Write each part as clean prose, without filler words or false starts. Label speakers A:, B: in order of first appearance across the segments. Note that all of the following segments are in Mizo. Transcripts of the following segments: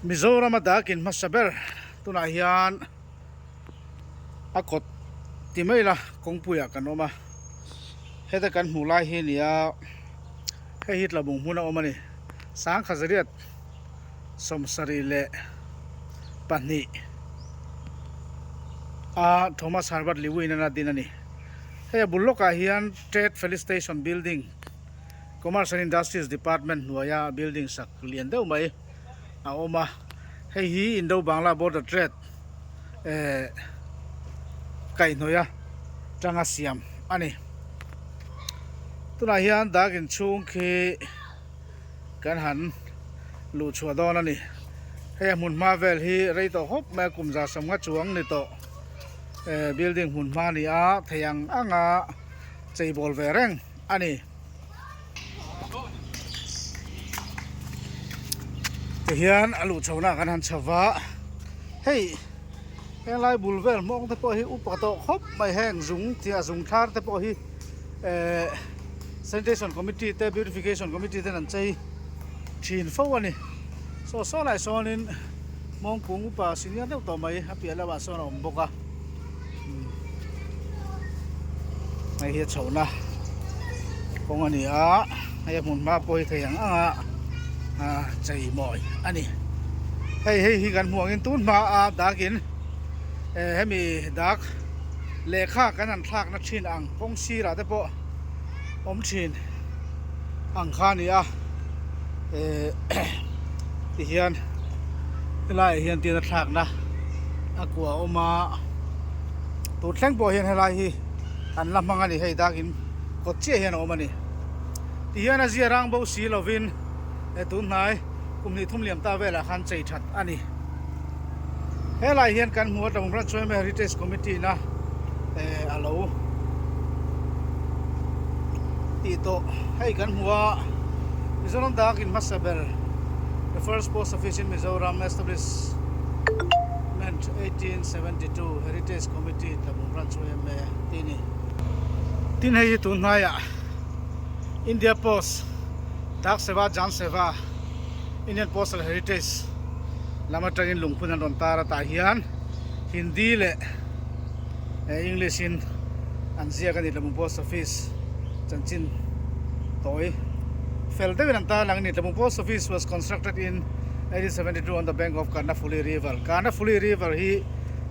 A: Mizorama dakin hmasa ber tunah hian a kawt ti mai ila kawngpuiah kan awm a heta kan hmuh lai hi a ni a hei hi tlabung hmun a awm a ni sangha zariat 72 a Thomas Herbert Lewin a din a ni hei a bul lawkah hian Trade Felicitation Building Commerce and Industries Department hnuaia building sak lian deuh mai a awm a hei hi Indo Bangla Border Trade eh kaihhnawih a tanga siam a ni tunah hian dak inchhung khi kan han luh chhuah dawn a ni hei a hmun hma vel hi rei tawh khawp mai a kum za sawmnga chuang ni tawh eh building hmun hma a ni a thei ang anga cheibawl ve reng a ni. Tihian a luh chhohna ah kan han chho va hei henglai bul vel hmawng te pawh hi upa tawh khawp mai heng zung tih a zung thlar te pawh hi ehh sanitation committee te beautification committee ten an chei thin fo a ni saw saw lai sawnin hmawng kung upa senior deuh tawh mai a piah lamah sawn a awm bawk a. Hei hi a chhohna kawng a ni a hei a hmun hma pawh hi thei ang ang a ah chei mawi a ni hei hei hi kan hmuh angin tun hma a dakin eh hemi dak lehkha kan han thlakna thin ang kawng sirah te pawh awm thin ang kha a ni a eh tihian helaiah hian tin a thlakna a kua a awm a tun thleng pawh hian helai hi an la hmang a ni hei dakin kawt chiah hian a awm a ni tihian a zia rang bo si lovin eh tun hnai kum hnih thum liam ta velah khan chei that a ni. Helai hian kan hmu a Tlawng Branch Yma Heritage Committee na eh a lo tih tawh hei kan hmu a Mizoram dak in hmasa ber the first post office in Mizoram establishment 1872 Heritage Committee Tlawng Branch Yma tih a ni. Tin hei hi tun hnaiah India Post Dak Seva Jan Seva Indian Postal Heritage lam atangin lungphun an rawn tar a tah hian Hindi leh English in an ziak a ni Tlabung Post Office chanchin tawi fel deuhin an tar lang a ni Tlabung Post Office was constructed in 1872 on the bank of Karnaphuli River Karnaphuli River hi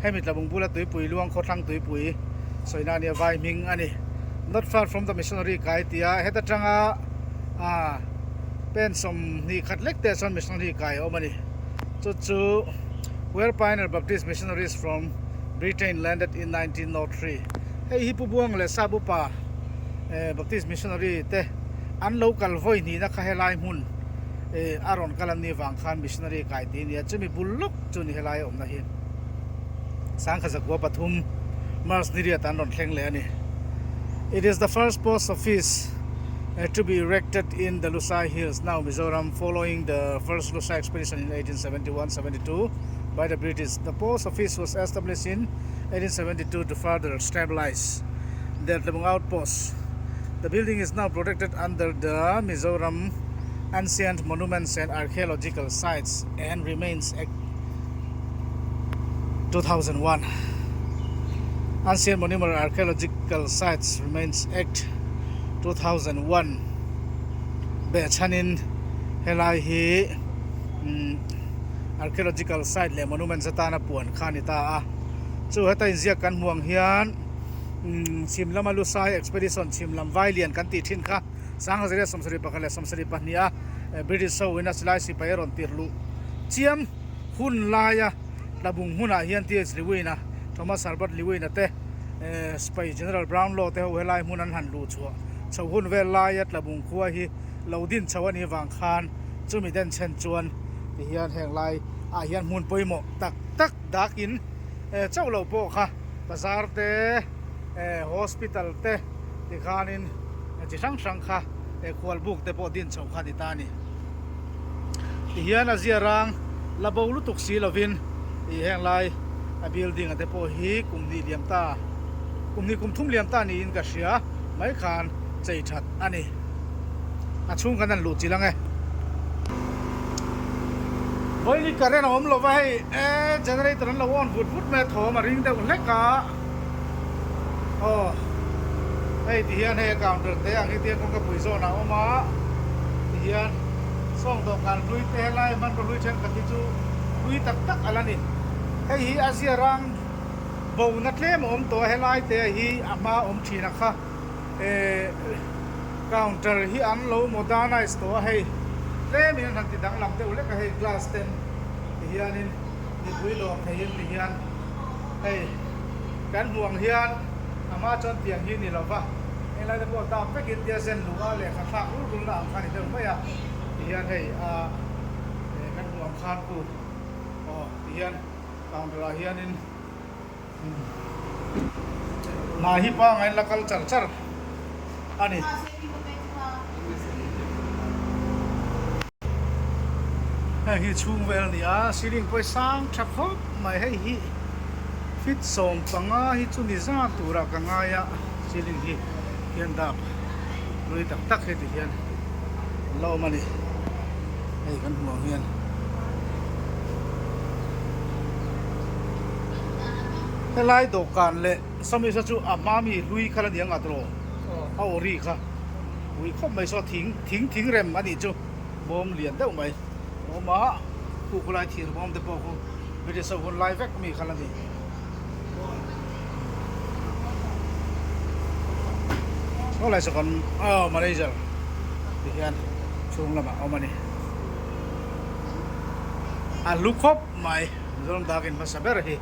A: hemi Tlabung bula tuipui luang khawthlang tuipui sawina a nia vai hming a ni not far from the missionary kai tia heta tanga ah Pen 20 khat lek te chuan missionary kai a awm a ni. Chu chu Where Pioneer Baptist Missionaries from Britain landed in 1903. Hei hi Pu Buang leh Sap upa Baptist missionary te an lo kal vawi hnihna kha helai hmun a rawn kal an nih vang khan missionary kai tih a ni a. Chumi bul lawk chu ni helai a awmna hi. 1903 March ni riat an rawn thleng leh a ni. It is the first post office to be erected in the Lusai Hills, now Mizoram, following the first Lusai expedition in 1871-72 by the British. The post office was established in 1872 to further stabilize the Tlabung outpost. The building is now protected under the Mizoram Ancient Monuments and Archaeological Sites and Remains Act 2001. Ancient Monument Archaeological Sites Remains Act 2001 behchhanin helai hi archaeological site leh monuments atana puan kha a ni ta a. Chu heta inziak kan hmuh ang hian chhim lama Lusai Expedition chhim lam vai lian kan tih thin kha 1971 leh 72 a British ho in a silai sipai a rawn tirh luh chiam hun laia Tlabung hmunah hian TH Lewin-a, Thomas Herbert Lewin-a te, Sipai General Brownlow te ho helai hmun an han luh chhuah chho hun vel laia Tlabung khua hi lo din chho a nih vang khan chumi den chhen chuan ti hian heng lai ah hian hmun pawimawh tak tak dakin chauh lo pawh kha bazar te, hospital te tikhanin chi hrang hrang kha khualbuk te pawh din chho kha a ni ta a ni. Tihian a zia rang la bo lutuk si lovin ih heng lai a building a te pawh hi kum hnih liam ta kum hnih kum thum liam ta niin ka hria mai khan chei that a ni. A chhung khan an luh chilh ang e. Vawiin hi current a awm lo va hei e generator an lo on vut vut mai a thawm a ring deuh hlek a aw hei ti hian hei a counter te ang hi tiang kawngka pui zawn ah a awm a ti hian sawng dawhkan hlui te helai hmanraw hlui thenkhat hi chu hlui tak tak a la ni hei hi a zia rang bona tlem a awm tawh a helai te hi a hma awm thin a kha eh counter hi an lo modernize tawh a hei tlemin an han ti danglam deuh lek a hei glass ten ti hianin mipui dawr theihin ti hian hei kan hmuh ang hian a hma chuan tiang hi ni lova helai te pawh dap vekin tia zen luh a lehkha thlak rul rul na ang kha ni deuh mai a ti hian hei a eh kan hmuh ang khan khu aw ti hian counter ah hianin Hna hi pangain la kal char char a ni. Heng hi chhung vel a ni a, ceiling pawh hi sang tha khawp mai. Hei hi feet 15 hi chu ni zat turah ka ngai a, ceiling hi hian dap hlui tak tak heti hian an la awm a ni. Hei kan hmuh ang hian. Helai dawhkan leh sawmisa chu a hma mi hlui kha la ni ang a tiraw a aw ri kha ui khawp mai saw thing thing thing rem a nih chu bawm lian deuh mai a awm a khu khulai thir bawm te pawh khu British ho hun lai vek mi kha la ni. Saw lai saw kan aw manager ti hian chhung lamah a awm a ni. A hlu khawp mai Mizoram dakin hmasa ber hi.